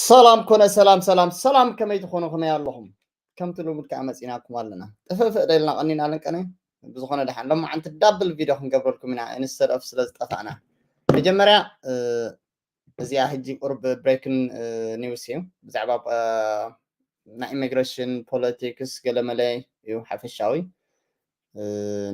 ሰላም ኮነ፣ ሰላም፣ ሰላም፣ ሰላም፣ ከመይ ትኾኑ፣ ከመይ ኣለኹም? ከምቲ ልሙድ ከዓ መፂናኩም ኣለና። ጥፍእፍእ ደልና ቀኒና ለንቀነ። ብዝኾነ ደሓን ሎማዓንቲ ዳብል ቪድዮ ክንገብረልኩም ኢና፣ ኢንስተድ ኦፍ ስለ ዝጠፋእና። መጀመርያ፣ እ፣ እዚኣ ሕጂ ቁርብ ብሬክን፣ እ፣ ኒውስ እዩ። ብዛዕባ፣ እ፣ ናይ ኢሚግሬሽን ፖለቲክስ ገለመለ እዩ ሓፈሻዊ፣ እ፣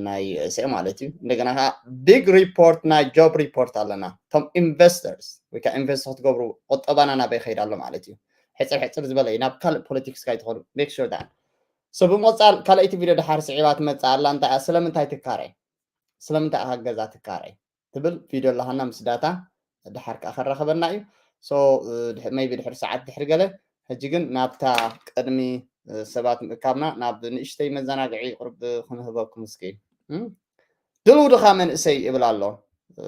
ናይ ዩ ኤስ ኤ ማለት እዩ። እንደገና ከዓ ቢግ ሪፖርት፣ ናይ ጆብ ሪፖርት ኣለና። እቶም ኢንቨስተርስ ወይ ከዓ ኢንቨስት ክትገብሩ ቁጠባና ናበይ ይኸይድ ኣሎ ማለት እዩ። ሕፅር ሕፅር ዝበለ እዩ። ናብ ካልእ ፖለቲክስ ካይትኸዱ ሜክ ሹር ዳት። ሶ ብምቕፃል ካልኣይቲ ቪድዮ ድሓር ስዒባ ትመፅእ ኣላ። እንታይ እያ? ስለምንታይ ትካረ? ስለምንታይ ኢኻ ገዛ ትካረ? ትብል ቪድዮ ኣለሃና ምስ ዳታ ድሓር ከዓ ከራኸበና እዩ። ሶ፣ እ፣ ድሕ-፣ ሜይቢ ድሕሪ ሰዓት ድሕሪ ገለ፣ ሕጂ ግን ናብታ ቅድሚ፣ እ፣ ሰባት ምእካብና ናብ ንእሽተይ መዘናግዒ ቁርብ ክንህበኩም እስኪ። እም? ድልው ድኻ መንእሰይ ይብል ኣሎ። እ፣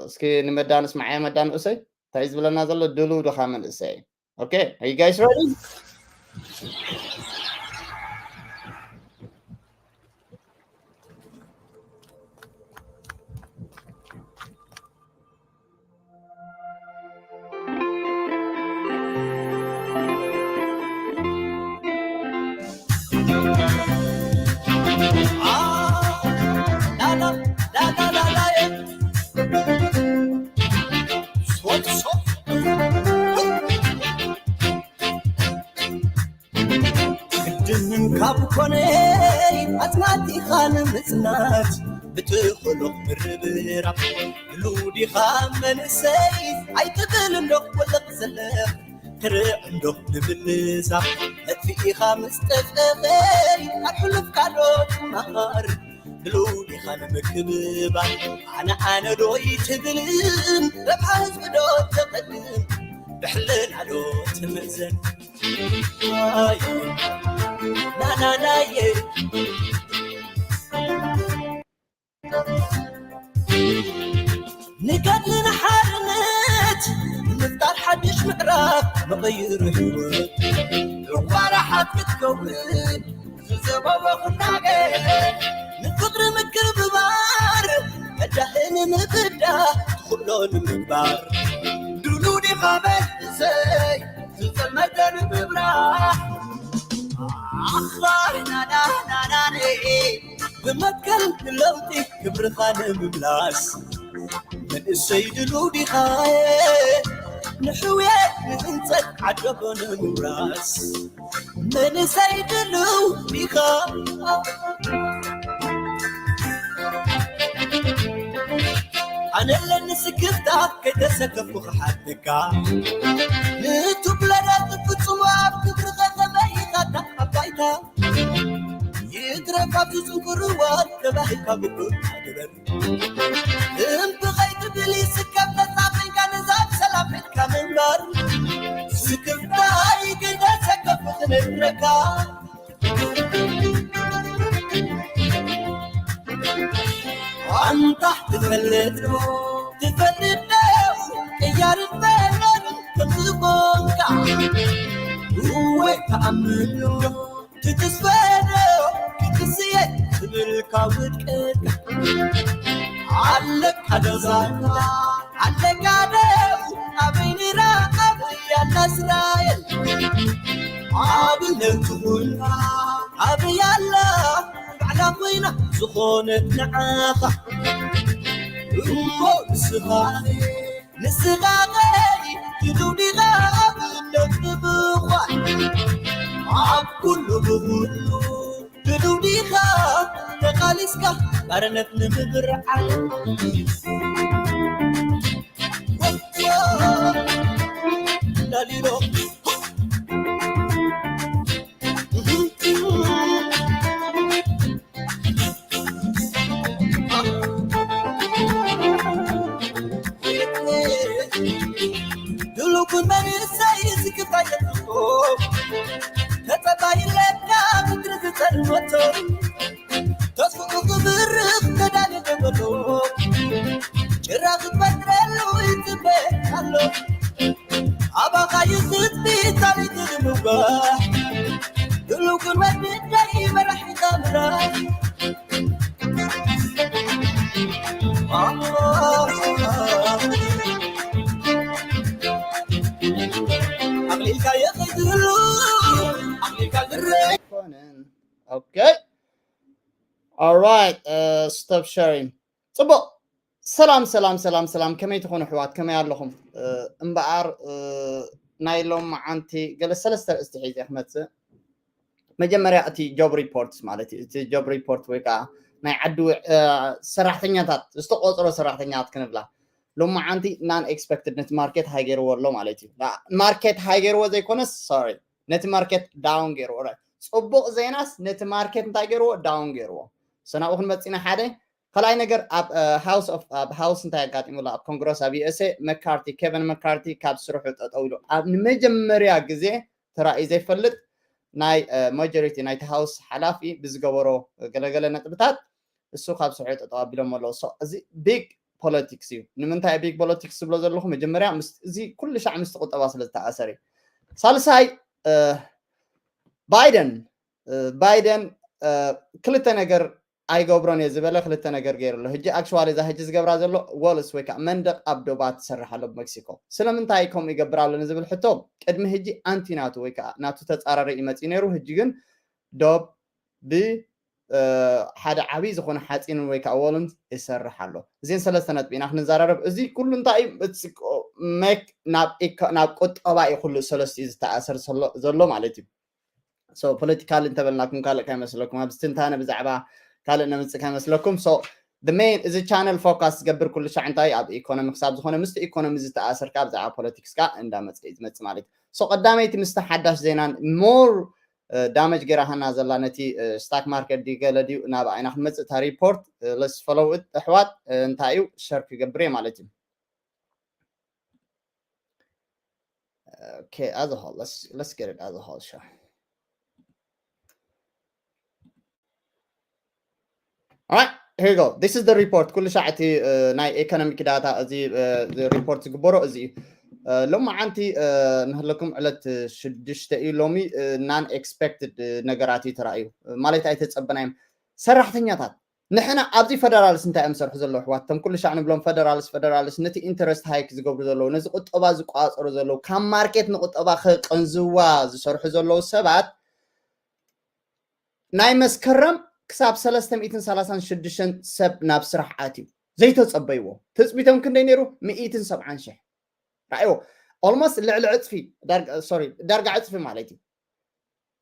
እስኪ ንመዳ ንስማዓያ መዳ ንእሰይ። እንታይ እዩ ዝብለና ዘሎ? ድልው ድኻ መንእሰይ። Okay, are you guys ready? ግድን ካብ ኮነ ኣጽናቲኻ ንምጽናት ብትኽእሎ ምርብራብ። ብሉዲኻ መንእሰይ ኣይትብል እንዶ ወለቕ ዘለኽ ትርዕ እንዶ ንምልዛብ። መጥፊኢኻ ምስ ጠፍኤኸይ ካብ ሕሉፍካ ዶ ትመሃር? ብሉዲኻ ንምክብባር ኣነ ኣነ ዶ ይትብልን ረብሓ ህዝቢ ዶ ተቐድም? ብሕልና ዶ ትምእዘን? ናናናየ ንገድሊ ንሓርነት ንምፍጣር ሓድሽ ምዕራፍ መቐይር ህይወት። ዕቋር ሓት ክትከውን ዝዘበወ ኩናገ ንፍቕሪ ምክብባር መዳህን ምብዳ ትኽእሎ ንምግባር። ድሉ ዲኻ መንእሰይ ዝጸልመተ ንምብራህ ኣኽባር ናናናናኔ ብመትከል ንለውጢ ክብርኻ ንምምላስ መንእሰይ ድሉ ዲኻ ንሕውየት ንህንጸት ዓደቦ ንምውራስ መንእሰይ ድሉ ዲኻ ኣነ ኣለኒ ስክፍታ ከይተሰከፍኩ ክሓተካ ንቱብለዳ ትፍጽሞ ኣብ ክብርኸ ከመይኻታ ኣብ ባይታ ይትረፍ ኣብዚ ጽንኩር እዋን ተባሂልካ ግቡእ ግበር እምቢ ከይትብል ይስከፍ ነጻ ኮይንካ ነዛ ብሰላም ሒዝካ ምንባር ስክፍታይ ከይተሰከፍኩ ክነግረካ ኣንታ ትፈልጥ ዶ ትፈልጥ ዶ ቅያርን በለርን ከምዝኾንካ እወይ ተኣምን ዶ ትትስፈ ዶ ክትስየ ትብልካ ውድቀት ኣለካ ዶ ዛንታ ኣለካ ዶ ኣበይ ንራኸብ ያላ እስራኤል ኣብነት ትኹንካ ኣበይ ኣላ ባዕላ ኮይና ዝኾነት ንዓኻ እሞ ንስኻ ንስኻ ኸይ ትድው ዲኻ ኣብነት ንምዃን ኣብ ኩሉ ብኹሉ ትድው ዲኻ ተቓሊስካ ባርነት ንምብርዓን ዳሊሎ ድሉኩን መንእሰይ ዝክብታ የጥቆ ተጸባይለካ ምድሪ ዝጸልመቶ ተስፍኡ ክብርኽ ተዳሊ ተበሎ ጭራ ክትፈጥረሉ ይጽበ ኣሎ ኣባኻ ይስት ቢታሊት ንምጓ Okay. All right. Uh, stop sharing. ጽቡቕ። ሰላም፣ ሰላም፣ ሰላም፣ ሰላም። ከመይ ትኾኑ ኣሕዋት? ከመይ ኣለኹም? እ፣ እምበኣር፣ እ፣ ናይ ሎመዓንቲ ገለ ሰለስተ ርእስቲ ሒዘ ክመጽእ። መጀመርያ እቲ ጆብ ሪፖርትስ ማለት እዩ። እቲ ጆብ ሪፖርት ወይ ከዓ ናይ ዓዲ ውዕ-፣ እ፣ ሰራሕተኛታት፣ ዝተቆጽሮ ሰራሕተኛታት ክንብላ። ሎመዓንቲ ናን ኤክስፐክትድ ነቲ ማርኬት ሃይ ገይርዎ ኣሎ ማለት እዩ። ና-፣ ማርኬት ሃይ ገይርዎ ዘይኮነስ፣ ሶሪ፣ ነቲ ማርኬት ዳውን ገይርዎ። ራይት። ጽቡቕ ዜናስ ነቲ ማርኬት እንታይ ገይርዎ? ዳውን ገይርዎ። So ናብኡ ክንመጽእ ኢና ሓደ። ካልኣይ ነገር ኣብ፣ እ፣ ሃውስ ኦፍ፣ ኣብ ሃውስ እንታይ ኣጋጢሙ ኣሎ? ኣብ ኮንግረስ ኣብ ዩ ኤስ ኤ መካርቲ፣ ኬቨን መካርቲ ካብ ስርሑ ጠጠው ኢሉ። ኣብ ንመጀመርያ ግዜ ተራእዩ ዘይፈልጥ ናይ፣ እ፣ ማጆሪቲ ናይቲ ሃውስ ሓላፊ ብዝገበሮ ገለገለ ነጥብታት እሱ ካብ ስርሑ ጠጠው ኣቢሎም ኣለዉ። So እዚ ቢግ ፖለቲክስ እዩ። ንምንታይ ቢግ ፖለቲክስ ዝብሎ ዘለኹ? መጀመርያ ምስ፣ እዚ ኩሉ ሻዕ ምስቲ ቁጠባ ስለ ዝተኣሰር እዩ። ሳልሳይ፣ እ፣ ባይደን፣ እ፣ ባይደን፣ እ፣ ክልተ ነገር ኣይገብሮን እየ ዝበለ ክልተ ነገር ገይሩ ኣሎ። ሕጂ ኣክቹዋሊ እዛ ሕጂ ዝገብራ ዘሎ ወልስ ወይ ከዓ መንደቕ ኣብ ዶባት ትሰርሕ ኣሎ ብመክሲኮ። ስለምንታይ ከምኡ ይገብር ኣሎ ንዝብል ሕቶ ቅድሚ ሕጂ ኣንቲ ናቱ ወይ ከዓ ናቱ ተጻራሪ እዩ መጺኡ ነይሩ። ሕጂ ግን ዶብ ብ፣ እ፣ ሓደ ዓብዪ ዝኾነ ሓፂን ወይ ከዓ ወልን ይሰርሕ ኣሎ። እዚን ሰለስተ ነጥቢ ኢና ክንዘራረብ። እዚ ኩሉ እንታይ እዩ? It's make ናብ ኢኮ-፣ ናብ ቁጠባ እዩ ኩሉ ሰለስቲኡ ዝተኣሰር ዘሎ፣ ዘሎ ማለት እዩ። So ፖለቲካል እንተበልናኩም ካልእ ከይመስለኩም፣ ኣብዚ ትንታነ ብዛዕባ ካልእ ነምፅእ ከይመስለኩም። So the main፣ እዚ ቻነል ፎካስ ዝገብር ኩሉ ሻዕ እንታይ ኣብ ኢኮኖሚ ክሳብ ዝኾነ ምስቲ ኢኮኖሚ ዝተኣሰር ከዓ ብዛዕባ ፖለቲክስ ከዓ እንዳመፀ እዩ ዝመፅእ ማለት እዩ። So ቀዳመይቲ ምስቲ ሓዳሽ ዜናን ሞር፣ እ፣ ዳመጅ ገይራሃና ዘላ ነቲ፣ እ፣ ስታክ ማርኬት ድዩ ገለ ድዩ ናብ ዓይና ክንመፅእ እታ ሪፖርት፣ እ፣ let's follow it ኣሕዋት፣ እ፣ እንታይ እዩ ሸር ክገብር እየ ማለት እዩ። Okay, as a whole, let's, let's get it as a whole, sure. All right, here we go. This is the report. ኩሉ ሻዕ እቲ፣ እ፣ ናይ ኢኮኖሚክ ዳታ እዚ፣ እ፣ እዚ ሪፖርት ዝግበሮ እዚ እዩ። እ፣ ሎመዓንቲ፣ እ፣ ንህለኩም ዕለት ሽዱሽተ እዩ። ሎሚ፣ እ፣ ናን ኤክስፔክትድ፣ እ፣ ነገራት እዩ ተራእዩ። እ፣ ማለት ኣይተጸበናዮም። ሰራሕተኛታት ንሕና ኣብዚ ፈደራልስ እንታይ እዮም ዝሰርሑ ዘለዉ ኣሕዋት? እቶም ኩሉ ሻዕ ንብሎም ፈደራልስ፣ ፈደራልስ ነቲ ኢንተረስት ሃይክ ዝገብሩ ዘለዉ፣ ነዚ ቁጠባ ዝቆጻጸሩ ዘለዉ፣ ካብ ማርኬት ንቁጠባ ከቀንዝዋ ዝሰርሑ ዘለዉ ሰባት ናይ መስከረም ክሳብ ሰለስተ ሚእትን ሰላሳን ሽዱሽተን ሰብ ናብ ስራሕ ኣትዩ። ዘይተጸበይዎ። ትጽቢቶም ክንደይ ነይሩ? ሚእትን ሰብዓን ሽሕ። ረኣይዎ። ኦልሞስት ልዕሊ ዕጽፊ፣ ዳርጋ፣ ሶሪ፣ ዳርጋ ዕጽፊ ማለት እዩ።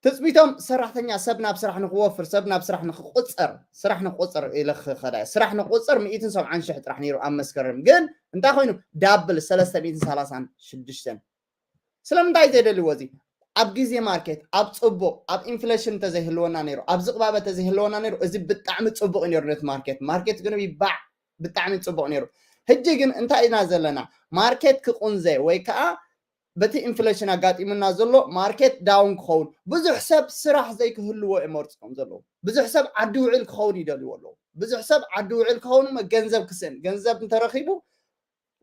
ትጽቢቶም ሰራሕተኛ ሰብ ናብ ስራሕ ንክወፍር፣ ሰብ ናብ ስራሕ ንክቁጸር፣ ስራሕ ንክቁጸር ኢለ ክኸዳ እየ። ስራሕ ንክቁጸር ሚእትን ሰብዓን ሽሕ ጥራሕ ነይሩ ኣብ መስከረም። ግን እንታይ ኮይኑ? ዳብል ሰለስተ ሚእትን ሰላሳን ሽዱሽተን። ስለምንታይ ዘይደልይዎ እዚ? ኣብ ግዜ ማርኬት፣ ኣብ ጽቡቕ፣ ኣብ ኢንፍሌሽን እንተዘይህልወና ነይሩ፣ ኣብ ዝቕባበ እንተዘይህልወና ነይሩ፣ እዚ ብጣዕሚ ጽቡቕ እዩ ነይሩ ነቲ ማርኬት። ማርኬት ግን ይባዕ ብጣዕሚ ጽቡቕ ነይሩ። ሕጂ ግን እንታይ ኢና ዘለና? ማርኬት ክቁንዘ ወይ ከዓ በቲ ኢንፍሌሽን ኣጋጢሙና ዘሎ ማርኬት ዳውን ክኸውን፣ ብዙሕ ሰብ ስራሕ ዘይክህልዎ እዮም መርጾም ዘለዉ። ብዙሕ ሰብ ዓዲ ውዕል ክኸውን ይደልይዎ ኣለዉ። ብዙሕ ሰብ ዓዲ ውዕል ክኸውን እሞ ገንዘብ ክስእን፣ ገንዘብ እንተረኺቡ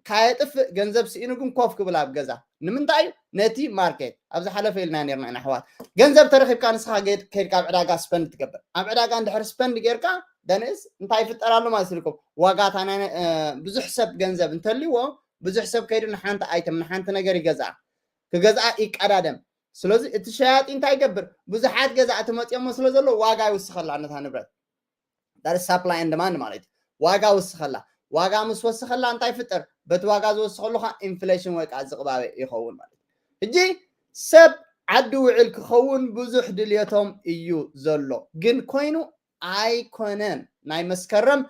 ካየጥፍእ፣ ገንዘብ ስኢኑ ግን ኮፍ ክብል ኣብ ገዛ። ንምንታይ እዩ? ነቲ ማርኬት። ኣብ ዝሓለፈ ኢልና ነርና ኢና ኣሕዋት። ገንዘብ ተረኺብካ ንስኻ ጌድ-፣ ከይድካ ኣብ ዕዳጋ ስፐንድ ትገብር። ኣብ ዕዳጋ እንድሕር ስፐንድ ጌርካ፣ ደንስ እንታይ ይፍጠር ኣሎ ማለት ኢልኩም? ዋጋ እታ ናይ፣ እ፣ ብዙሕ ሰብ ገንዘብ እንተልይዎ፣ ብዙሕ ሰብ ከይዱ ንሓንቲ ኣይተም፣ ንሓንቲ ነገር ይገዝኣ። ክገዝኣ ይቀዳደም። ስለዚ እቲ ሸያጢ እንታይ ይገብር? ብዙሓት ገዛእቲ መጽዮሞ ስለ ዘሎ ዋጋ ይውስኸላ ነታ ንብረት። That is supply and demand ማለት እዩ። ዋጋ ውስኸላ። ዋጋ ምስ ወስኸላ እንታይ ይፍጠር? በቲ ዋጋ ዝወስኸሉ ኸዓ ኢንፍሌሽን ወይ ከዓ ዝቕባበ ይኸውን ማለት እዩ። ሕጂ ሰብ ዓዲ ውዕል ክኸውን ብዙሕ ድልየቶም እዩ ዘሎ። ግን ኮይኑ ኣይኮነን። ናይ መስከረም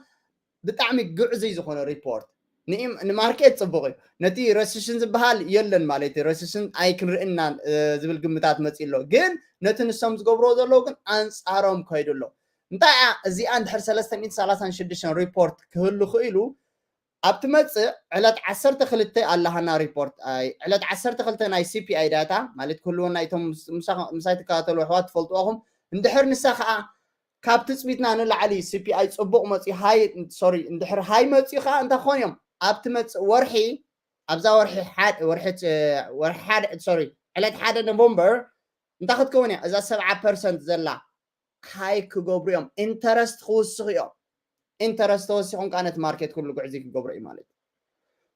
ብጣዕሚ ግዕዙይ ዝኾነ ሪፖርት። ንኢም-፣ ንማርኬት ጽቡቕ እዩ። ነቲ ረሲሽን ዝበሃል የለን ማለት እዩ። ረሲሽን ኣይክንርእናን፣ እ፣ ዝብል ግምታት መጺእ ኣሎ። ግን ነቲ ንሶም ዝገብርዎ ዘለዉ ግን ኣንጻሮም ከይዱ ኣሎ። እንታይ እያ እዚኣ? እንድሕር ሰለስተ ሚእትን ሰላሳን ሽዱሽተን ሪፖርት ክህሉ ክኢሉ፣ ኣብ ትመጽእ ዕለት ዓሰርተ ክልተ ኣለሃና ሪፖርት፣ ኣይ፣ ዕለት ዓሰርተ ክልተ ናይ ሲ ፒ ኣይ ዳታ ማለት ክህልወና፣ እቶም ምስ-፣ ምሳ-፣ ምሳይ ትከታተሉ ኣሕዋት ትፈልጥዎ ኢኹም። እንድሕር ንሳ ኸኣ ካብ ትጽቢትና ንላዕሊ ሲ ፒ ኣይ ጽቡቕ መጽዩ፣ ሃይ፣ ሶሪ፣ እንድሕር ሃይ መጽዩ ኸኣ እንታይ ክኾኑ እዮም? ኣብ ትመጽእ ወርሒ፣ ኣብዛ ወርሒ ሓድ-፣ ወርሒ፣ ወርሒ ሓደ፣ ሶሪ፣ ዕለት ሓደ ኖቨምበር እንታይ ክትከውን እያ? እዛ ሰብዓ ፐርሰንት ዘላ ሃይ ክገብሩ እዮም። ኢንተረስት ክውስኹ እዮም። ኢንተረስት ተወሲኹም ከዓ ነቲ ማርኬት ኩሉ ጉዕዚ ክገብሩ እዩ ማለት እዩ።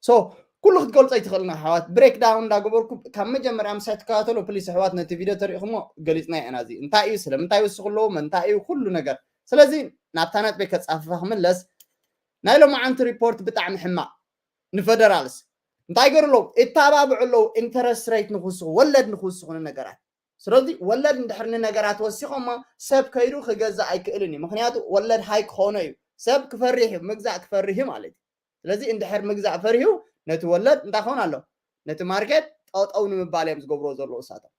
ሶ ኩሉ ክትገልጾ ኣይትኽእልን ኣሕዋት። ብሬክዳውን እንዳገበርኩ ካብ መጀመርያ ምሳይ ትከታተሉ ፕሊስ ኣሕዋት፣ ነቲ ቪድዮ ተሪእኹሞ ገሊጽና ኢና። እዚ እንታይ እዩ፣ ስለምንታይ ይውስኹ ኣለዉ፣ እንታይ እዩ ኩሉ ነገር። ስለዚ ናብታ ነጥበይ ከጻፍፋ ክምለስ፣ ናይ ሎማዓንቲ ሪፖርት ብጣዕሚ ሕማቕ። ንፈደራልስ እንታይ ገሩ ኣለዉ? ይተባብዑ ኣለዉ ኢንተረስት ሬት ንክውስኹ፣ ወለድ ንክውስኹ ንነገራት። ስለዚ ወለድ እንድሕር ንነገራት ወሲኾሞ ሰብ ከይዱ ክገዝእ ኣይክእልን እዩ። ምክንያቱ ወለድ ሃይ ክኾኖ እዩ። ሰብ ክፈሪሕ እዩ፣ ምግዛእ ክፈሪህ እዩ ማለት እዩ። ስለዚ እንድሕር ምግዛእ ፈሪሁ ነቲ ወለድ እንታይ ክኸውን ኣሎ? ነቲ ማርኬት ጠጠው ንምባል እዮም ዝገብርዎ ዘለዉ እሳቶም።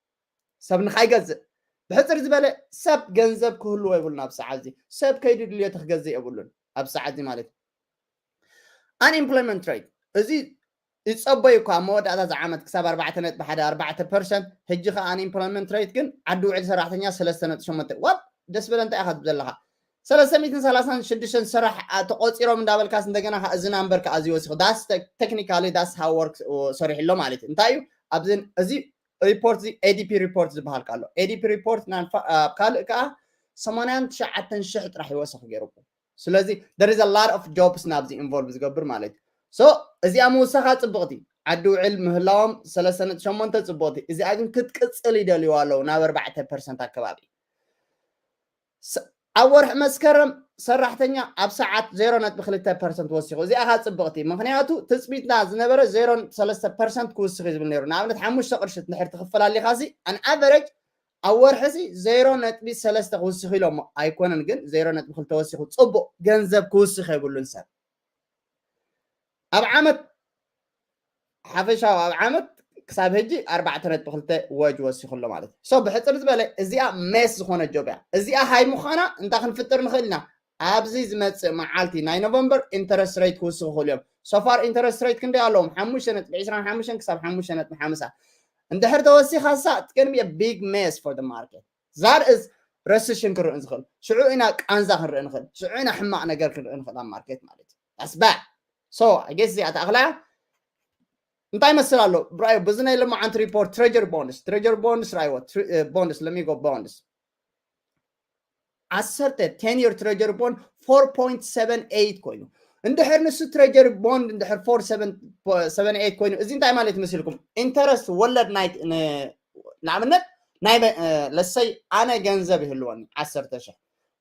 ሰብ ንካይገዝእ ብሕፅር ዝበለ ሰብ ገንዘብ ክህልዎ የብሉን። ኣብ ሰዓት እዚ ሰብ ከይዱ ድልዮቱ ክገዝእ የብሉን። ኣብ ሰዓት እዚ ማለት እዩ። ኣንኤምፕሎይመንት ሬት እዚ ይጸበዩ እኳ ኣብ መወዳእታ እዚ ዓመት ክሳብ ኣርባዕተ ነጥቢ ሓደ ኣርባዕተ ፐርሰንት፣ ሕጂ ከኣ ኣንኤምፕሎይመንት ሬት ግን ዓዲ ውዕል ሰራሕተኛ ሰለስተ ነጥቢ ሸሞንተ። ዋት ደስ በለ እንታይ ኢኻ ትብል ዘለኻ? ሰለስተ ሚእትን ሰላሳን ሽዱሽተን ሰራሕ ኣ- ተቆጺሮም እንዳበልካስ እንደገና ከኣ እዚ ናምበር ከኣ እዚ ወሲኹ ዳስ ቴክኒካሊ ዳስ ሃው ወርክ ሰሪሑ ኣሎ ማለት እዩ። እንታይ እዩ ኣብዚ እዚ ሪፖርት እዚ ኤዲፒ ሪፖርት ዝበሃል ኣሎ። ኤዲፒ ሪፖርት ናብ ካልእ ከኣ ሰማንያን ትሽዓተን ሽሕ ጥራሕ ይወሰኽ ገይሩ። ስለዚ there is a lot of jobs ናብዚ ኢንቮልቭ ዝገብር ማለት እዩ። ሶ እዚኣ ምውሳኻ ጽብቕቲ፣ ዓዲ ውዕል ምህላዎም ሰለስተ ነጥቢ ሸሞንተ ጽብቕቲ፣ እዚኣ ግን ክትቅጽል ይደልይዋ ኣለዉ ናብ ኣርባዕተ ፐርሰንት ኣከባቢ። ስ- ኣብ ወርሒ መስከረም ሰራሕተኛ ኣብ ሰዓት ዜሮ ነጥቢ ክልተ ፐርሰንት ወሲኹ። እዚኣ ኻ ጽብቕቲ፣ ምኽንያቱ ትጽቢትና ዝነበረ ዜሮ ነጥቢ ሰለስተ ፐርሰንት ክውስኽ እዩ ዝብል ነይሩ። ንኣብነት ሓሙሽተ ቅርሺ እንድሕር ትኽፈል ኣሊኻ ሲ ኣን ኣቨሬጅ ኣብ ወርሒ ሲ ዜሮ ነጥቢ ሰለስተ ክውስኽ ኢሎሞ ኣይኮነን፣ ግን ዜሮ ነጥቢ ክልተ ወሲኹ ጽቡቕ ገንዘብ ክውስኽ የብሉን ሰብ ኣብ ዓመት ሓፈሻዊ ኣብ ዓመት ክሳብ ሕጂ ኣርባዕተ ነጥቢ ክልተ ወጅ ወሲኹ ኣሎ ማለት እዩ። ሶ ብሕፅር ዝበለ እዚኣ ሜስ ዝኾነ ጆብ እያ። እዚኣ ሃይ ምዃና እንታይ ክንፍጥር ንኽእል ኢና? ኣብዚ ዝመፅእ መዓልቲ ናይ ኖቨምበር ኢንተረስት ሬት ክውስኹ ይኽእሉ እዮም። ሶፋር ኢንተረስት ሬት ክንደይ ኣለዎም? ሓሙሽተ ነጥቢ ዕስራን ሓሙሽተን ክሳብ ሓሙሽተ ነጥቢ ሓምሳ። እንድሕር ተወሲኻ ሳ it's gonna be a big mess for the market. That is ረስሽን ክንርኢ ዝኽእል፣ ሽዑ ኢና ቃንዛ ክንርኢ ንኽእል፣ ሽዑ ኢና ሕማቕ ነገር ክንርኢ ንኽእል ኣብ ማርኬት ማለት እዩ። That's bad. So I guess እዚኣ ተኣኽላ እያ። እንታይ መስል ኣሎ ብራዩ? በዚ ናይ ለማዓንቲ ሪፖርት ትሬጀሪ ቦንድስ፣ ትሬጀሪ ቦንድስ ራይዎ፣ ቦንድስ ለሚጎ ቦንድስ ዓሰርተ ten year treasury bond four point seven eight ኮይኑ፣ እንድሕር ንሱ ትሬጀሪ ቦንድ እንድሕር four seven seven eight ኮይኑ፣ እዚ እንታይ ማለት ይመስልኩም? ኢንተረስት ወለድ ናይ ን- ንኣብነት ናይ መ- እ፣ ለሰይ ኣነ ገንዘብ ይህልወኒ ዓሰርተ ሽሕ፣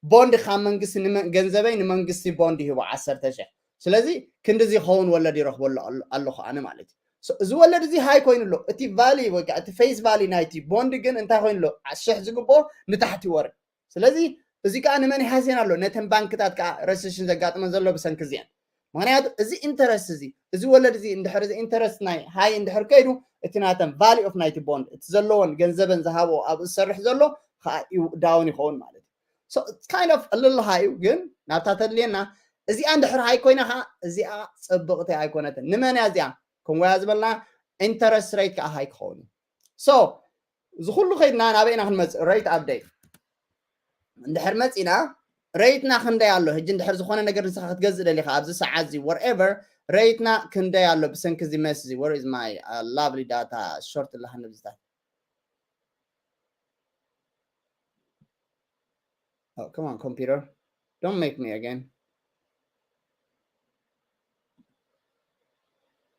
ቦንድ ካብ መንግስቲ ንመ- ገንዘበይ ንመንግስቲ ቦንድ ይህቦ ዓሰርተ ሽሕ። ስለዚ ክንዲ እዚ ይኸውን ወለድ ይረኽበሉ ኣሎ- ኣለኹ ኣነ ማለት እዩ። So፣ እዚ ወለድ እዚ ሃይ ኮይኑ ኣሎ። እቲ ቫሊ ወይ ከዓ እቲ ፌስ ቫሊ ናይቲ ቦንድ ግን እንታይ ኮይኑ ኣሎ? ሽሕ ዝግብኦ ንታሕቲ ይወርድ። ስለዚ እዚ ከዓ ንመን ይሃስየን ኣሎ? ነተን ባንክታት ከዓ ረስሽን ዘጋጥመን ዘሎ ብሰንኪ እዚአን። ምክንያቱ እዚ ኢንተረስት እዚ፣ እዚ ወለድ እዚ እንድሕር፣ እዚ ኢንተረስት ናይ ሃይ እንድሕር ከይዱ፣ እቲ ናተን ቫሊ ኦፍ ናይቲ ቦንድ፣ እቲ ዘለዎን ገንዘበን ዝሃብኦ ኣብኡ ዝሰርሕ ዘሎ ከዓ እዩ ዳውን ይኸውን ማለት እዩ። So it's kind of እልልሃ እዩ፣ ግን ናብታ ተድልየና እዚኣ እንድሕር ሃይ ኮይና ከዓ እዚኣ ጽብቕቲ ኣይኮነትን። ንመን እያ እዚኣ? ክንወያ ዝበልና ኢንተረስት ሬት ከዓ ሃይ ክኸውን እዩ። So እዚ ኩሉ ከይድና ናበይ ኢና ክንመጽእ? ሬት ኣፕዴት እንድሕር መጺና ሬትና ክንደይ ኣሎ? ሕጂ እንድሕር ዝኾነ ነገር ንስኻ ክትገዝእ ደሊኻ ኣብዚ ሰዓት እዚ whatever ሬትና ክንደይ ኣሎ? ብሰንኪ እዚ መስ እዚ where is my lovely data short ኣለሃ ንብዝታት Oh, come on, computer. Don't make me again.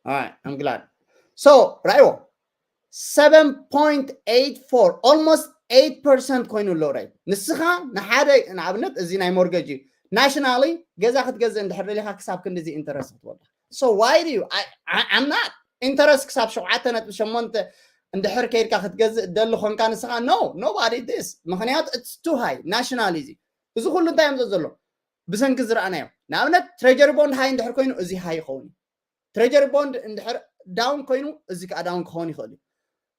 All right, I'm glad. So, ራይዎ seven point eight four, almost eight percent ኮይኑ ኣሎ ሬት። ንስኻ ንሓደ ንኣብነት እዚ ናይ ሞርገጅ እዩ ናሽናሊ ገዛ ክትገዝእ እንድሕር ደሊኻ ክሳብ ክንድዚ ኢንተረስት ክትወዳ። So why do you I, I, I'm not ኢንተረስት ክሳብ ሸውዓተ ነጥቢ ሸሞንተ እንድሕር ከይድካ ክትገዝእ ደሊ ኮንካ ንስኻ no nobody this ምክንያቱ it's too high ናሽናሊ እዚ እዚ ኩሉ እንታይ እዮም ዘሎ ብሰንኪ ዝረኣናዮ ንኣብነት ትሬጀሪ ቦንድ ሃይ እንድሕር ኮይኑ እዚ ሃይ ይኸውን እዩ ትሬጀሪ ቦንድ እንድሕር ዳውን ኮይኑ እዚ ከዓ ዳውን ክኸውን ይኽእል እዩ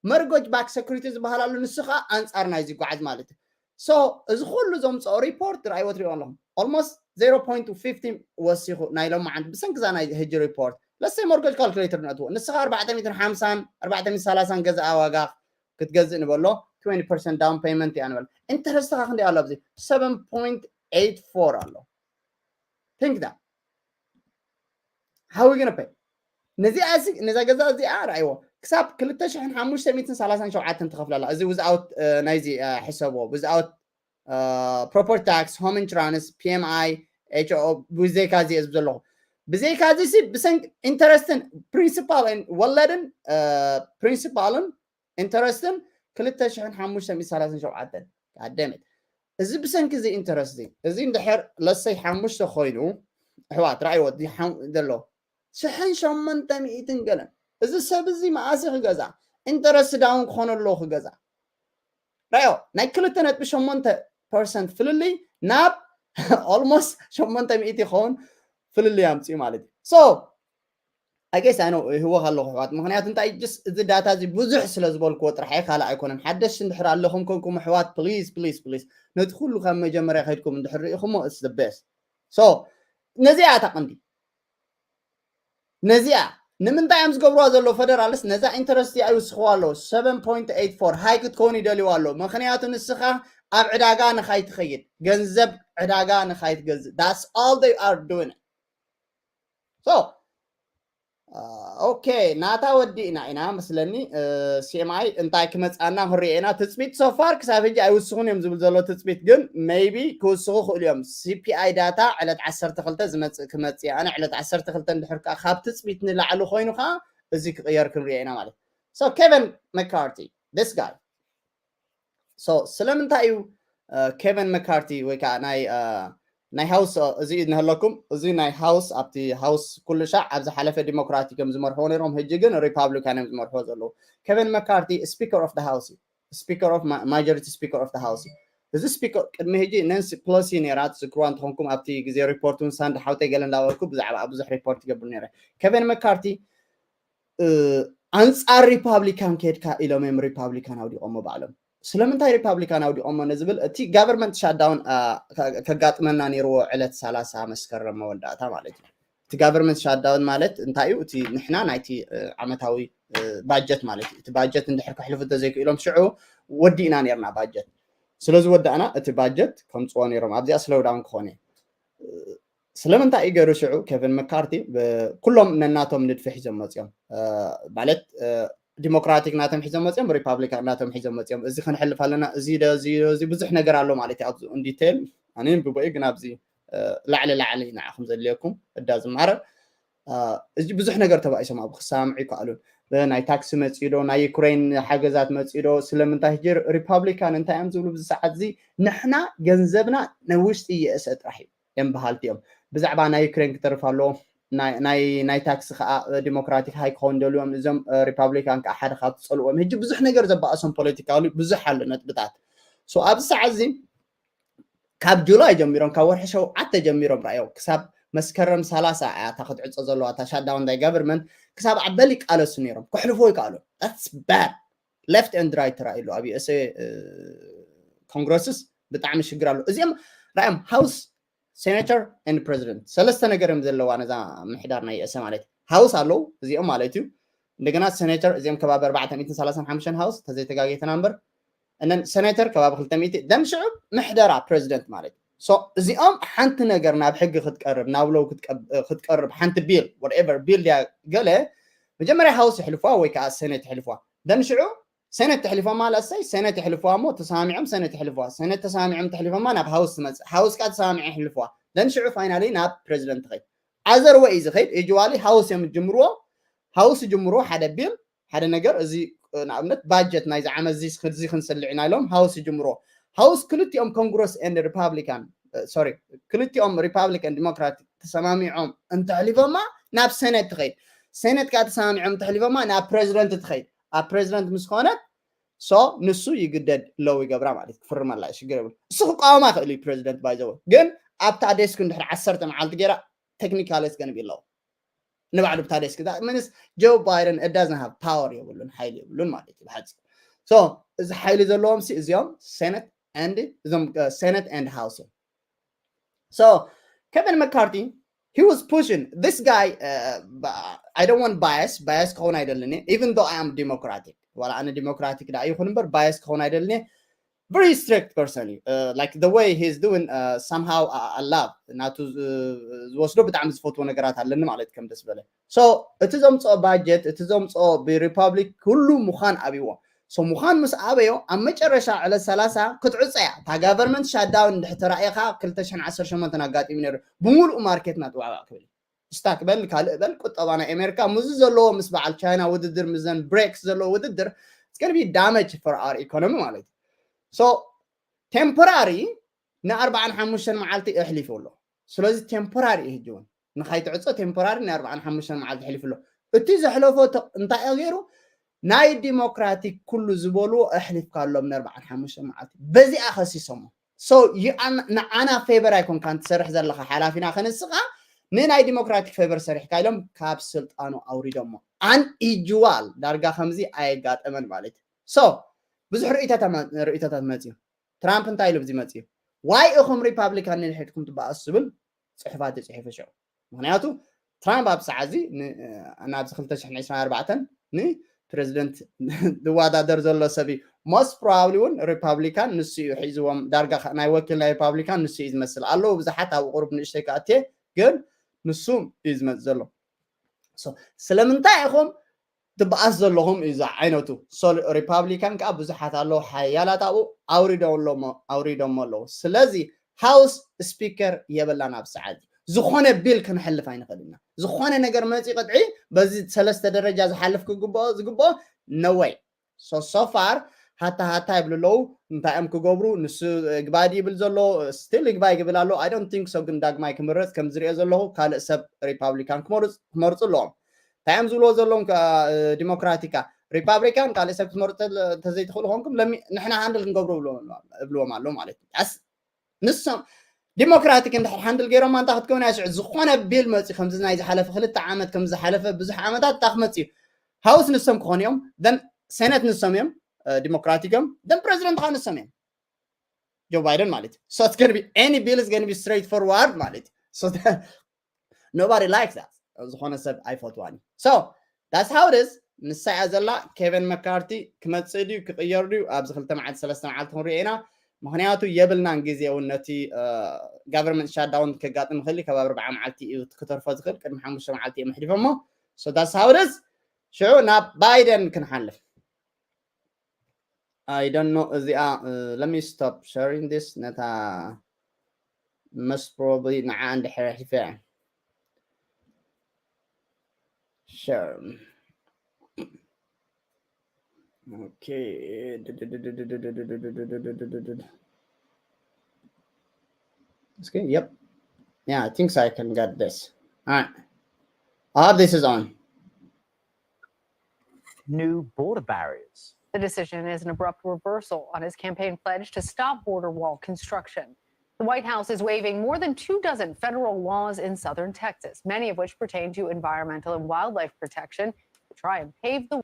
መርጎጅ ባክ ሰኩሪቲ ዝበሃል ኣሎ ንሱ ከዓ ኣንፃር ናይ ዝጓዓዝ ማለት እዩ so እዚ ኩሉ ዘምፅኦ ሪፖርት ርኣይዎ ትሪኦ ኣለኹም almost zero point fifty ወሲኹ ናይ ሎማዓንቲ ብሰንኪ እዛ ናይ ሕጂ ሪፖርት ለሰይ ሞርገጅ ካልኩሌተር ነእትዎ ንስኻ ኣርባዕተ ሚእትን ሓምሳን ኣርባዕተ ሚእትን ሰላሳን ገዛኣ ዋጋ ክትገዝእ ንበሎ twenty percent down payment እያ ንበል ኢንተረስትኻ ክንደይ ኣሎ ኣብዚ seven point eight four ኣሎ think that how we gonna pay ነዚኣ እዚ ነዛ ገዛ እዚኣ ርኣይዎ ክሳብ ክልተ ሽሕን ሓሙሽተ ሚእትን ሰላሳን ሸውዓተን ትኸፍለላ እዚ without ናይዚ ሕሰብዎ without property tax, home insurance, P M I, H O ብዘይካ እዚ እየ ዝብ ዘለኹ። ብዘይካ እዚ ሲ ብሰንክ interest ን principal ወለድን principal ን interest ን ክልተ ሽሕን ሓሙሽተ ሚእቲ ሰላሳን ሸውዓተን። God damn it። እዚ ብሰንኪ እዚ interest እዚ እዚ እንድሕር ለሰይ ሓሙሽተ ኮይኑ ኣሕዋት ራእይዎ ዘሎ ሽሕን ሸሞንተ ሚእትን ገለን። እዚ ሰብ እዚ መኣሲ ክገዛ interest down ክኾነሎ ክገዛ ራዮ ናይ ክልተ ነጥቢ ሸሞንተ percent ፍልልይ ናብ almost ሸሞንተ ሚእቲ ይኸውን ፍልልይ ኣምፅኡ ማለት እዩ። So I guess I know ህወኽ ኣለኹ ኣሕዋት። ምክንያቱ እንታይ just እዚ data እዚ ብዙሕ ስለ ዝበልክዎ ጥራሕ እየ፣ ካልእ ኣይኮነን። ሓደሽ እንድሕር ኣለኹም ኮንኩም ኣሕዋት please please please ነቲ ኩሉ ካብ መጀመርያ ከይድኩም እንድሕር ርኢኹሞ it's the best። So ነዚኣ እታ ቀንዲ ነዚኣ ንምንታይ እዮም ዝገብርዋ ዘሎ federal ስ ነዛ interest ኣይውስኽዋ ኣለዉ seven point eight four high ክትከውን ይደልይዋ ኣለዉ። ምክንያቱ ንስኻ ኣብ ዕዳጋ ንኻይትኸይድ ገንዘብ ዕዳጋ ንኻይትገዝእ that's all they are doing። So okay ናታ ወዲእና ኢና መስለኒ። C M I እንታይ ክመፅኣና ክንሪኦ ኢና። ትፅቢት so far ክሳብ ሕጂ ኣይውስኹን እዮም ዝብል ዘሎ ትፅቢት ግን maybe ክውስኹ ክእሉ እዮም። C P I data ዕለት ዓሰርተ ክልተ ዝመፅእ ክመፅእ ኣነ ዕለት ዓሰርተ ክልተ እንድሕር ከዓ ካብ ትፅቢት ንላዕሊ ኮይኑ ከዓ እዚ ክቕየር ክንሪኦ ኢና ማለት። So Kevin McCarthy this guy so ስለምንታይ እዩ Kevin McCarthy ወይ ከዓ ናይ ናይ house እዚ እናሃለኩም እዚ ናይ house ኣብቲ house ኩሉ ሻዕ ኣብ ዝሓለፈ ዲሞክራቲክ እዮም ዝመርሕዎ ነይሮም። ሕጂ ግን ሪፓብሊካን እዮም ዝመርሕዎ ዘለዉ። Kevin McCarthy speaker of the house እዩ። Speaker of majority speaker of the house እዩ። እዚ speaker ቅድሚ ሕጂ Nancy Pelosi ነይራ ትዝክርዋ እንተኾንኩም ኣብቲ ግዜ ሪፖርት እውን ሳንድ ሓውተይ ገለ እንዳበልኩ ብዛዕባ ብዙሕ ሪፖርት ይገብር ነይረ። Kevin McCarthy ኣንፃር ሪፓብሊካን ከድካ ኢሎም እዮም ሪፓብሊካን ኣውዲቖሞ ባዕሎም። ስለምንታይ ሪፓብሊካን ኣውዲቖሞ ንዝብል እቲ government shutdown ከጋጥመና ነይርዎ ዕለት ሰላሳ መስከረም መወዳእታ ማለት እዩ። እቲ government shutdown ማለት እንታይ እዩ? እቲ ንሕና ናይቲ ዓመታዊ ባጀት ማለት እዩ። እቲ ባጀት እንድሕር ከሕልፉ እንተዘይክኢሎም ሽዑ ወዲእና ነርና ባጀት። ስለዝወዳእና እቲ ባጀት ከምፅዎ ነይሮም ኣብዚኣ slow down ክኾነ ስለምንታይ እዩ ገይሩ ሽዑ Kevin McCarthy ኩሎም ነናቶም ንድፊ ሒዞም መፅኦም ማለት ዲሞክራቲክ ናቶም ሒዞም መፅኦም ሪፓብሊካን ናቶም ሒዞም መፅኦም እዚ ክንሕልፍ ኣለና እዚ እዚ ብዙሕ ነገር ኣሎ ማለት እዩ ኣብዚ in detail ኣነ ብቦይ ግን ኣብዚ ላዕሊ ላዕሊ ንዓኹም ዘድልየኩም እዳ ዝማረ እዚ ብዙሕ ነገር ተባኢሶም ኣብ ክሳምዑ ይከኣሉን ናይ ታክሲ መፂዶ ናይ ዩክሬን ሓገዛት መፂዶ ስለምንታይ ሕጂ ሪፓብሊካን እንታይ እዮም ዝብሉ ብዚ ሰዓት እዚ ንሕና ገንዘብና ንውሽጢ ይእሰ ጥራሕ እዩ እዮም በሃልቲ እዮም ብዛዕባ ናይ ዩክሬን ክተርፍ ኣለዎ ናይ ታክሲ ከዓ ዲሞክራቲክ ሃይ ክኸውን ደልዮም እዞም ሪፓብሊካን ከዓ ሓደ ካብ ትፀልዎም ሕጂ ብዙሕ ነገር ዘባእሶም ፖለቲካሉ ብዙሕ ኣሎ ነጥብታት ኣብዚ ሰዓት እዚ ካብ ጁላይ ጀሚሮም ካብ ወርሒ ሸውዓተ ጀሚሮም ራእዮ ክሳብ መስከረም ሰላሳ እያ እታ ክትዕፆ ዘለዋ እታ shutdown ናይ government ክሳብ ዓበል ይቃለሱ ነይሮም ክሕልፎ ይከኣሉ that's bad left and right ተራእይሉ ኣብ USA ኮንግረስስ ብጣዕሚ ሽግር ኣሎ እዚኦም ራእዮም house senator and president ሰለስተ ነገር እዮም ዘለዋ ነዛ ምሕዳር ናይ USA ማለት house ኣለዉ እዚኦም ማለት እዩ እንደገና senator እዚኦም ከባቢ ኣርባዕተ ሚእትን ሰላሳን ሓሙሽተን house ተዘይተጋጌተና እምበር እነን senator ከባቢ ክልተ ሚእቲ ደን ሽዑ ምሕደራ president ማለት so እዚኦም ሓንቲ ነገር ናብ ሕጊ ክትቀርብ ናብ ለው ክትቀርብ ሓንቲ bill whatever bill ድያ ገለ መጀመርያ house ይሕልፏ ወይ ከዓ senate ይሕልፏ ደን ሽዑ senate ተሕልፎማ ለሰይ senate ይሕልፏ እሞ ተሰማሚዖም senate ይሕልፏ senate ተሰማሚዖም ተሕልፎማ ናብ house ትመፅእ house ከዓ ተሰማሚዖም ይሕልፏ ደን ሽዑ finally ናብ president ትኸይድ other way ዝኸይድ usually house እዮም ዝጅምርዎ house ይጅምርዎ ሓደ bill ሓደ ነገር እዚ ንኣብነት ባጀት ናይዚ ዓመት እዚ ክንስልዕ ኢና ኢሎም house ይጅምርዎ house ክልቲኦም congress and republican sorry ክልቲኦም republican democratic ተሰማሚዖም እንተሕሊፎማ ናብ senate ትኸይድ senate ከዓ ተሰማሚዖም እንተሕሊፎማ ናብ president ትኸይድ ኣብ president ምስ ኮነት so ንሱ ይግደድ ለው ይገብራ ማለት ክፍርመላ ሽግር የብሉ እሱ ክቃወማ ክእል እዩ president by the way ግን ኣብታ desk እንድሕር ዓሰርተ መዓልቲ ገይራ technically it's gonna be low ንባዕሉ ብታ desk ምንስ Joe Biden it doesn't have power የብሉን ሓይሊ የብሉን ማለት እዩ ብሓፂ so እዚ ሓይሊ ዘለዎም ሲ እዚኦም senate and እዞም senate and house እዮም so Kevin McCarthy he was pushing this guy uh, I don't want bias bias ክኸውን ኣይደልን even though I am democratic ዋላ ኣነ democratic ዳ ይኹን እምበር bias ክኸውን ኣይደልን very strict person እዩ like the way he's doing somehow I love ናቱ ዝወስዶ ብጣዕሚ ዝፈትዎ ነገራት ኣለኒ ማለት ከም ደስ በለ so እቲ ዘምፅኦ ባጀት እቲ ዘምፅኦ ብሪፓብሊክ ኩሉ ምዃን ኣብይዎ So ምዃን ምስ ኣበዮ ኣብ መጨረሻ ዕለት ሰላሳ ክትዕፀ እያ። እታ ጋቨርንመንት ሻዳውን እንድሕር ተራእየኻ ክልተ ሽሕን ዓሰርተ ሸሞንተን ኣጋጢሙ ነይሩ። ብምሉእ ማርኬትና ጥዋዕዋዕ ክብል እዩ። ስታክ በል ካልእ በል ቁጠባ ናይ ኣሜሪካ ምስዚ ዘለዎ ምስ በዓል ቻይና ውድድር ምስዘን ብሬክስ ዘለዎ ውድድር it's gonna be damage for our economy ማለት እዩ። So ቴምፖራሪ ንኣርባዓን ሓሙሽተን መዓልቲ ኣሕሊፉ ኣሎ። ስለዚ ቴምፖራሪ እዩ ሕጂ እውን ንኻይትዕፆ ቴምፖራሪ ንኣርባዓን ሓሙሽተን መዓልቲ ኣሕሊፉ ኣሎ። እቲ ዘሕለፎ እንታይ እዩ ገይሩ? ናይ ዲሞክራቲክ ኩሉ ዝበልዎ ኣሕሊፍካ ኣሎም ንኣርባዓን ሓሙሽተን መዓልቲ በዚኣ ከሲሶሞ። So ንዓና ፌቨር ኣይኮንካን ትሰርሕ ዘለኻ ሓላፊና ከነስኻ ንናይ ዲሞክራቲክ ፌቨር ሰሪሕካ ኢሎም ካብ ስልጣኑ ኣውሪዶሞ። ኣን ኢጅዋል ዳርጋ ከምዚ ኣየጋጠመን ማለት እዩ። So ብዙሕ ርእይቶታት መፅዩ። ትራምፕ እንታይ ኢሉ ብዚ መፅዩ? ዋይ ኢኹም ሪፓብሊካን ንድሕሪትኩም ትበኣሱ ዝብል ፅሑፋት ተፅሒፉ ሽዑ። ምክንያቱ ትራምፕ ኣብ ሰዓት እዚ ናብዚ ክልተ ሽሕን ዕስራን ኣርባዕተን ንፕሬዚደንት ዝወዳደር ዘሎ ሰብ እዩ። ሞስት ፕሮባብሊ እውን ሪፓብሊካን ንሱ እዩ ሒዝዎም። ዳርጋ ናይ ወኪል ናይ ሪፓብሊካን ንሱ እዩ ዝመስል ኣለዉ ብዙሓት ኣብ ቁሩብ ንእሽተይ ክኣትየ ግን ንሱ እዩ ዝመፅእ ዘሎ። ስለምንታይ ኢኹም ትበኣስ ዘለኹም እዩ ዝዓይነቱ። ሪፓብሊካን ከዓ ብዙሓት ኣለዉ ሓያላት ኣብኡ ኣውሪዶሞ ኣለዉ። ስለዚ ሃውስ ስፒከር የበላን ኣብ ሰዓት ዝኾነ ቢል ክንሕልፍ ኣይንኽእል ኢና። ዝኾነ ነገር መፂ ቅጥዒ በዚ ሰለስተ ደረጃ ዝሓልፍ ክግብኦ ዝግብኦ ነወይ ሶሶፋር ሃታ ሃታ ይብሉ ኣለዉ። እንታይ እዮም ክገብሩ? ንሱ ግባዲ ይብል ዘሎ ስቲል ግባይ ይብል ኣሎ። I don't think so ግን ዳግማይ ክምረፅ ከም ዝሪኦ ዘለኹ ካልእ ሰብ ሪፓብሊካን ክመርፁ ኣለዎም። እንታይ እዮም ዝብልዎ ዘለዎም ዲሞክራቲካ ሪፓብሊካን ካልእ ሰብ ክትመርፁ እንተዘይትኽእሉ ኮንኩም ንሕና ሃንድል ክንገብሩ እብልዎም ኣሎ ማለት እዩ። ንሶም ዲሞክራቲክ እንድሕር ሃንድል ገይሮማ እንታይ ክትከውን እያ ሽዑ ዝኾነ ቢል መፅዩ ከምዚ ናይ ዝሓለፈ ክልተ ዓመት ከም ዝሓለፈ ብዙሕ ዓመታት እታ ክመፅዩ ሃውስ ንሶም ክኾኑ እዮም ን ሴነት ንሶም እዮም ዲሞክራቲክ እዮም ን ፕሬዚደንት ከዓ ንሶም እዮም ጆ ባይደን ማለት እዩ። So it's gonna be any bill is gonna be straight forward ማለት እዩ። Nobody likes that ዝኾነ ሰብ ኣይፈትዋን እዩ። So that's how it is። ንሳ እያ ዘላ። ኬቨን መካርቲ ክመፅእ ድዩ ክቅየር ድዩ ኣብዚ ክልተ መዓልቲ ሰለስተ መዓልቲ ክንሪኦ ኢና። ምክንያቱ የብልናን ግዜ እውን ነቲ ጋቨርንመንት ሻዳውን ከጋጥም ይኽእል እዩ። ካብ ኣርብዓ መዓልቲ እዩ ክትተርፎ ዝኽእል። ቅድሚ ሓሙሽተ መዓልቲ እዮም ኣሕሊፎሞ። So that's how it is። ሽዑ ናብ ባይደን ክንሓልፍ። I don't know እዚኣ let me stop sharing this ነታ most probably ንዓ እንድሕር ኣሕሊፈ share okay okay yep yeah I think so I can get this all right I hope this is on new border barriers. The decision is an abrupt reversal on his campaign pledge to stop border wall construction. The White House is waiving more than two dozen federal laws in southern Texas, many of which pertain to environmental and wildlife protection, to try and pave the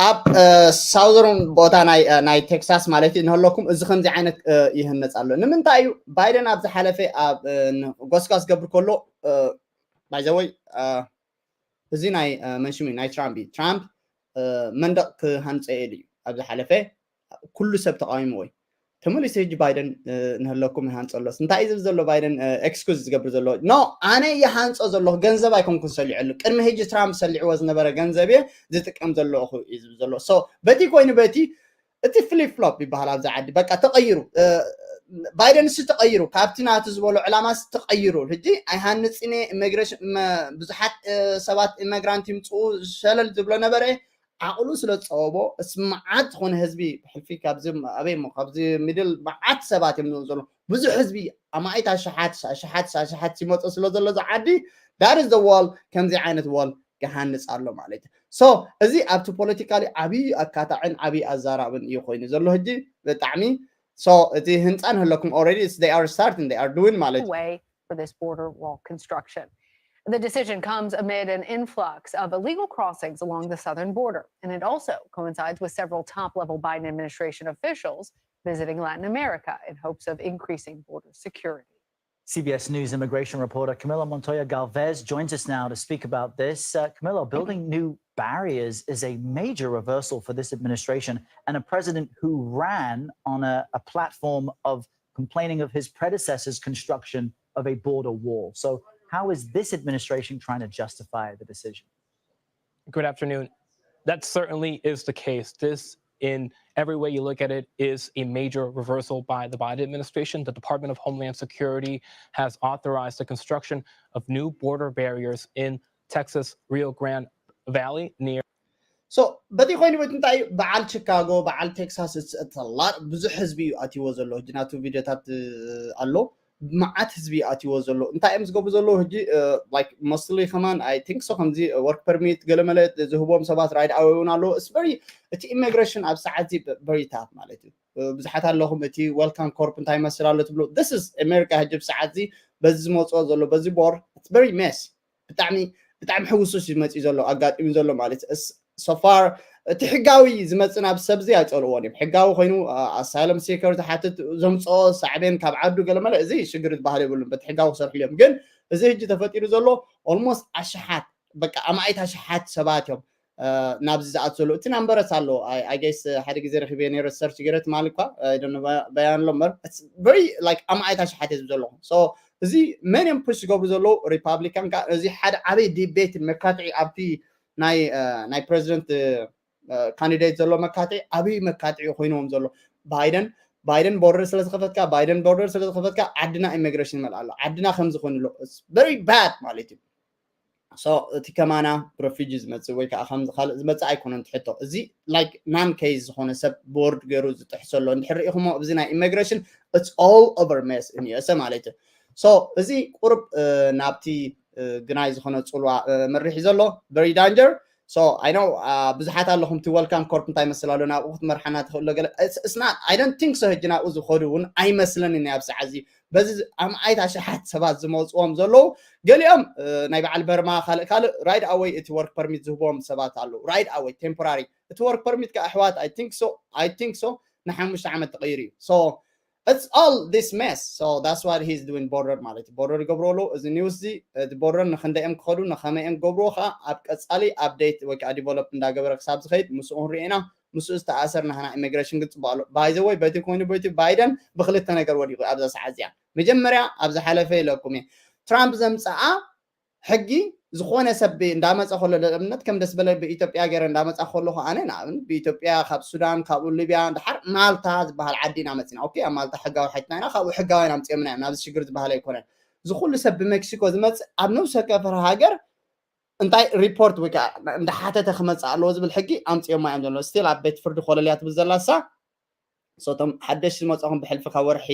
ኣብ ሳውዘርን ቦታ ናይ ቴክሳስ ማለት እዩ እንሀለኩም እዚ ከምዚ ዓይነት ይህነፅ ኣሎ ንምንታይ እዩ ባይደን ኣብ ዝሓለፈ ኣብ ጎስጓስ ገብር ከሎ ባይዘወይ እዚ ናይ መንሽሙ ናይ ትራምፕ እዩ ትራምፕ መንደቕ ክሃንፀ ኢሉ እዩ ኣብ ዝሓለፈ ኩሉ ሰብ ተቃዊምዎ እዩ ተመሊሱ ሕጂ ባይደን ንህለኩም ይሃንፀ ኣሎስ እንታይ እዩ ዝብል ዘሎ ባይደን ኤክስኩዝ ዝገብር ዘሎ ኖ ኣነ ይሃንፆ ዘለኹ ገንዘብ ኣይኮንኩን ሰሊዐሉ ቅድሚ ሕጂ ትራምፕ ሰሊዕዎ ዝነበረ ገንዘብ እየ ዝጥቀም ዘለኹ እዩ ዝብል ዘሎ ሶ በቲ ኮይኑ በቲ እቲ ፍሊፕ ፍሎፕ ይበሃል ኣብዚ ዓዲ በቃ ተቐይሩ ባይደን እሱ ተቐይሩ ካብቲ ናቱ ዝበሎ ዕላማ ተቐይሩ ሕጂ ኣይሃንፅን ኢሚግሬሽን ብዙሓት ሰባት ኢሚግራንት ይምፅኡ ሸለል ዝብሎ ነበረ ዓቕሉ ስለ ዝፀወቦ ስምዓት ዝኾነ ህዝቢ ብሕልፊ ካብዚ ኣበይ እሞ ካብዚ ሚድል መዓት ሰባት እዮም ዝመፁ ዘሎ ብዙሕ ህዝቢ ኣማኢት ኣሽሓት ኣሽሓት ኣሽሓት ይመፁ ስለ ዘሎ እዚ ዓዲ that is the wall ከምዚ ዓይነት wall ክሃንፅ ኣሎ ማለት እዩ so እዚ ኣብቲ ፖለቲካሊ ዓብዪ ኣካታዕን ዓብዪ ኣዛራብን እዩ ኮይኑ ዘሎ ሕጂ ብጣዕሚ so እቲ ህንፃ ንህለኩም already they are starting they are doing ማለት እዩ way for this border wall construction. The decision comes amid an influx of illegal crossings along the southern border, and it also coincides with several top level Biden administration officials visiting Latin America in hopes of increasing border security. C B S News immigration reporter Camila Montoya Galvez joins us now to speak about this. Uh, Camila, building new barriers is a major reversal for this administration and a president who ran on a, a platform of complaining of his predecessor's construction of a border wall. So, how is this administration trying to justify the decision? Good afternoon. That certainly is the case. This in every way you look at it, is a major reversal by the Biden administration. The Department of Homeland Security has authorized the construction of new border barriers in Texas Rio Grande Valley near so በቲ ኮይኑ በቲ እንታይ እዩ በዓል ቺካጎ በዓል ቴክሳስ it's a lot ብዙሕ ህዝቢ እዩ ኣትይዎ ዘሎ ሕጂ ናቱ ቪዲዮታት ኣሎ መዓት ህዝቢ ኣትይዎ ዘሎ እንታይ እዮም ዝገብሩ ዘለዉ ሕጂ like mostly ከማን I think so ከምዚ work permit ገለመለ ዝህቦም ሰባት right away እውን ኣለዎ it's very እቲ immigration ኣብ ሰዓት እዚ very tough ማለት እዩ ብዙሓት ኣለኹም እቲ welcome corp እንታይ ይመስል ኣሎ ትብሉ this is America ሕጂ ብሰዓት እዚ በዚ ዝመፅኦ ዘሎ በዚ border it's very mess ብጣዕሚ ብጣዕሚ ሕውሱስ እዩ መፅኡ ዘሎ ኣጋጢሙ ዘሎ ማለት so far እቲ ሕጋዊ ዝመፅእ ናብ ሰብ እዚ ኣይፀልዎን እዮም ሕጋዊ ኮይኑ asylum seeker ዝሓትት ዘምፅኦ ሳዕቤን ካብ ዓዱ ገለመለ እዚ ሽግር ዝበሃል የብሉን በቲ ሕጋዊ ክሰርሕሉ እዮም ግን እዚ ሕጂ ተፈጢሩ ዘሎ almost ኣሽሓት በቃ ኣማኢት ኣሽሓት ሰባት እዮም ናብዚ ዝኣት ዘሎ እቲ number ስ ኣሎ I guess ሓደ ግዜ ረኪበ ነይረ search ገይረ ትማሊ እኳ በያን ኣሎ እምበር very like ኣማኢት ኣሽሓት ህዝቢ ዘለኹም so እዚ መን እዮም push ዝገብሩ ዘለዉ Republican ካ እዚ ሓደ ዓበይ debate መካትዒ ኣብቲ ናይ ናይ president candidate ዘሎ መካትዒ ዓብይ መካትዒ ኮይንዎም ዘሎ Biden Biden border ስለ ዝኸፈትካ Biden border ስለ ዝኸፈትካ ዓድና immigration ይመልኣ ኣሎ ዓድና ከምዚ ኮይኑ ኣሎ very bad ማለት እዩ so እቲ ከማና refugee ዝመፅእ ወይ ከዓ ከምዚ ካልእ ዝመፅእ ኣይኮነን ትሕቶ እዚ like non case ዝኾነ ሰብ board ገይሩ ዝጥሕሰ ኣሎ እንድሕር ርኢኹሞ ኣብዚ ናይ immigration it's all over mess እኒኦሰ ማለት እዩ so እዚ ቁርብ ናብቲ ግናይ ዝኾነ ፅልዋ መሪሕ ዘሎ very danger so I know ብዙሓት ኣለኹም እቲ welcome corp እንታይ መስል ኣሎ ናብኡ ክትመርሓና ትኽእሎ ገለ it's not I don't think so ሕጂ ናብኡ ዝኸዱ እውን ኣይመስለኒ ናይ ኣብ ሰዓት እዚ በዚ ኣምዓይት ኣሽሓት ሰባት ዝመፅዎም ዘለዉ ገሊኦም ናይ በዓል በርማ ካልእ ካልእ right away እቲ work permit ዝህቦም ሰባት ኣለዉ right away temporary እቲ work permit ከዓ ኣሕዋት I think so I think so ንሓሙሽተ ዓመት ተቐይሩ እዩ so it's all this mess so that's what he's doing border ማለት እዩ border ይገብሩ ኣለዉ እዚ news እዚ እቲ border ንክንደኦም ክኸዱ ንኸመኦም ክገብርዎ ከዓ ኣብ ቀፃሊ update ወይ ከዓ develop እንዳገበረ ክሳብ ዝኸይድ ምስኡ ክንሪኦ ኢና ምስኡ ዝተኣሰር ናህና immigration ግን ፅቡቅ ኣሎ by the way በቲ ኮይኑ በቲ Biden ብክልተ ነገር ወዲቁ ኣብዛ ሰዓት እዚኣ መጀመርያ ኣብ ዝሓለፈ ኢለኩም እየ ትራምፕ ዘምፀኣ ሕጊ ዝኾነ ሰብ እንዳመፀ ከሎ ለእምነት ከም ደስ በለ ብኢትዮጵያ ገይረ እንዳመፃ ከለኹ ኣነ ንኣብን ብኢትዮጵያ ካብ ሱዳን ካብኡ ሊብያ ድሓር ማልታ ዝበሃል ዓዲ ኢና መፅና ኦኬ ኣብ ማልታ ሕጋዊ ሓይትና ኢና ካብኡ ሕጋውያን ኣምፅኦምና እዮም ናብዚ ሽግር ዝበሃል ኣይኮነን ዝኩሉ ሰብ ብሜክሲኮ ዝመፅእ ኣብ ነብሰ ከፈር ሃገር እንታይ ሪፖርት ወይ ከዓ እንዳሓተተ ክመፅእ ኣለዎ ዝብል ሕጊ ኣምፅኦማ እዮም ዘሎ ስቲል ኣብ ቤት ፍርዲ ኮለልያ ትብል ዘላ እሳ ሶቶም ሓደሽ ዝመፅኹም ብሕልፊ ካብ ወርሒ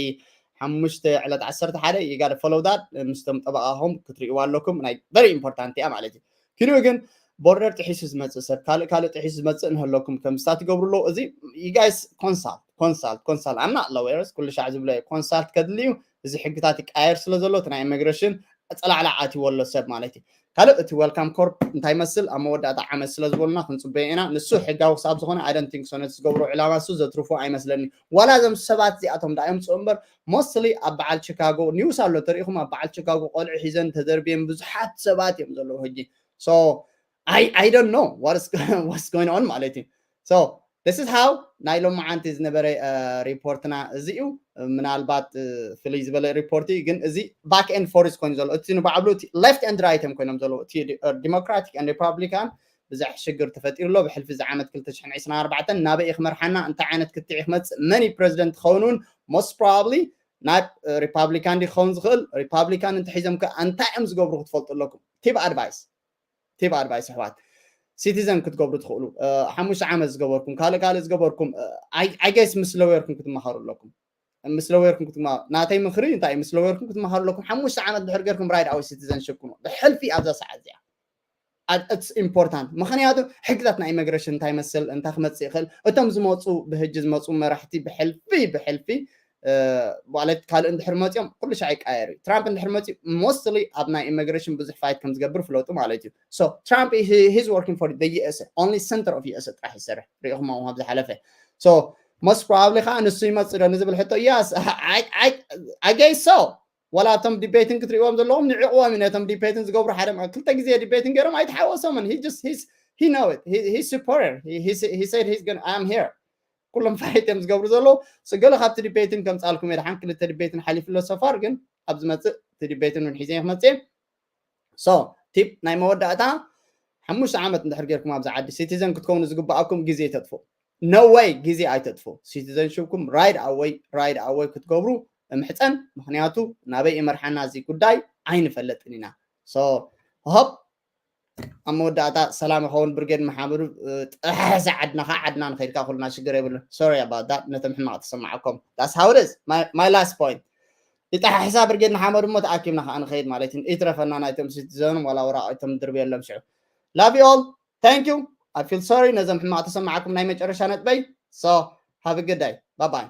ሓሙሽተ ዕለት ዓሰርተ ሓደ you gotta follow that ምስቶም ጠበቃኹም ክትርእይዋ ኣለኩም ናይ very important እያ ማለት እዩ ኪንኡ ግን border ጥሒሱ ዝመፅእ ሰብ ካልእ ካልእ ጥሒሱ ዝመፅእ ንህለኩም ከም ስታት ይገብሩ ኣለዉ እዚ you guys consult consult consult I'm not lawyers ኩሉ ሻዕ ዝብሎ consult ከድሊ እዩ እዚ ሕግታት ይቃየር ስለ ዘሎ እቲ ናይ immigration ፀላዕላዕ ኣትይዎ ኣሎ ሰብ ማለት እዩ ካልእ እቲ welcome corp እንታይ መስል ኣብ መወዳእታ ዓመት ስለ ዝበሉና ክንፅበዮ ኢና ንሱ ሕጋዊ ክሳብ ዝኾነ I don't think so ነቲ ዝገብሮ ዕላማ እሱ ዘትርፎ ኣይመስለኒ ዋላ እዞም ሰባት እዚኣቶም ዳ የምፅኡ እምበር mostly ኣብ በዓል ቺካጎ news ኣሎ ተሪኢኹም ኣብ በዓል ቺካጎ ቆልዑ ሒዘን ተደርብየን ብዙሓት ሰባት እዮም ዘለዉ ሕጂ so I I don't know what's what's going on ማለት እዩ so this is how ናይ ሎማዓንቲ ዝነበረ ሪፖርትና እዚ እዩ ምናልባት ፍልይ ዝበለ ሪፖርት እዩ ግን እዚ back and forth ኮይኑ ዘሎ እቲ ንባዕሉ left and right እዮም ኮይኖም ዘለዉ እቲ democratic and republican ብዙሕ ሽግር ተፈጢሩ ኣሎ ብሕልፊ እዚ ዓመት ክልተ ሽሕን ዕስራን ኣርባዕተን ናበይ ክመርሓና እንታይ ዓይነት ክትዕ ክመፅእ መን እዩ president ክኸውን እውን most probably ናብ republican ድዩ ክኸውን ዝኽእል republican እንተሒዞም ከ እንታይ እዮም ዝገብሩ ክትፈልጡ ኣለኩም tip advice tip advice ኣሕዋት citizen ክትገብሩ ትኽእሉ ሓሙሽተ ዓመት ዝገበርኩም ካልእ ካልእ ዝገበርኩም I guess ምስ lawyer ኩም ክትመሃሩ ኣለኩም ምስ lawyer ኩም ክትመሃሩ ናተይ ምኽሪ እንታይ እዩ ምስ lawyer ኩም ክትመሃሩ ኣለኩም ሓሙሽተ ዓመት ድሕር ገርኩም right away citizenship ኩኑ ብሕልፊ ኣብዛ ሰዓት እዚኣ it's important ምኽንያቱ ሕግታት ናይ immigration እንታይ መስል እንታይ ክመፅእ ይኽእል እቶም ዝመፁ ብሕጂ ዝመፁ መራሕቲ ብሕልፊ ብሕልፊ ማለት ካልእ እንድሕር መፅኦም ኩሉ ሻዕ ይቃየር እዩ ትራምፕ እንድሕር መፅኡ mostly ኣብ ናይ immigration ብዙሕ fight ከም ዝገብር ፍለጡ ማለት እዩ so Trump he's working for the USA only center of USA ጥራሕ ይሰርሕ ሪኢኹሞ ኣብ ዝሓለፈ so most probably ከዓ ንሱ ይመፅእ ዶ ንዝብል ሕቶ yes I guess so ዋላ እቶም debating ክትሪእዎም ዘለዎም ንዕቕዎም እዩ ነቶም debating ዝገብሩ ሓደ ክልተ ግዜ debating ገይሮም ኣይተሓወሶምን he just he's he know it he, he supporter he, he, he said he's gonna I'm here ኩሎም fight እዮም ዝገብሩ ዘለዉ ገለ ካብቲ debating ከምፃልኩም እየ ድሓን ክልተ debating ሓሊፉ ኣሎ so far ግን ኣብ ዝመፅእ እቲ debating እውን ሒዘ ክመፅእ so tip ናይ መወዳእታ ሓሙሽተ ዓመት እንድሕር ጌርኩም ኣብዚ ዓዲ citizen ክትከውኑ ዝግባኣኩም ግዜ ተጥፉ no way ግዜ ኣይተጥፉ። Citizenshipኩም right away right away ክትገብሩ እምሕፀን። ምክንያቱ ናበይ ይመርሓና እዚ ጉዳይ ኣይንፈለጥን ኢና። So hope ኣብ መወዳእታ ሰላም ይኸውን። ብርጌድ መሓመዱ፣ ጥሕሳ ዓድና ከዓ ዓድና ንኸይድካ ኩልና ሽግር የብሉን። Sorry about that፣ ነቶም ሕማቕ ተሰማዓኩም። That's how it is. My last point። ይጠሓሕሳ ብርጌድ ንሓመዱ እሞ ተኣኪብና ከዓ ንኸይድ ማለት እዩ። ይትረፈና ናይቶም ሲቲዘን ዋላ ወራቒቶም ድርብየሎም ሽዑ። Love you all. Thank you. I feel sorry ነዞም ሕማቕ ተሰማዓኩም። ናይ መጨረሻ ነጥበይ። So have a good day. Bye bye.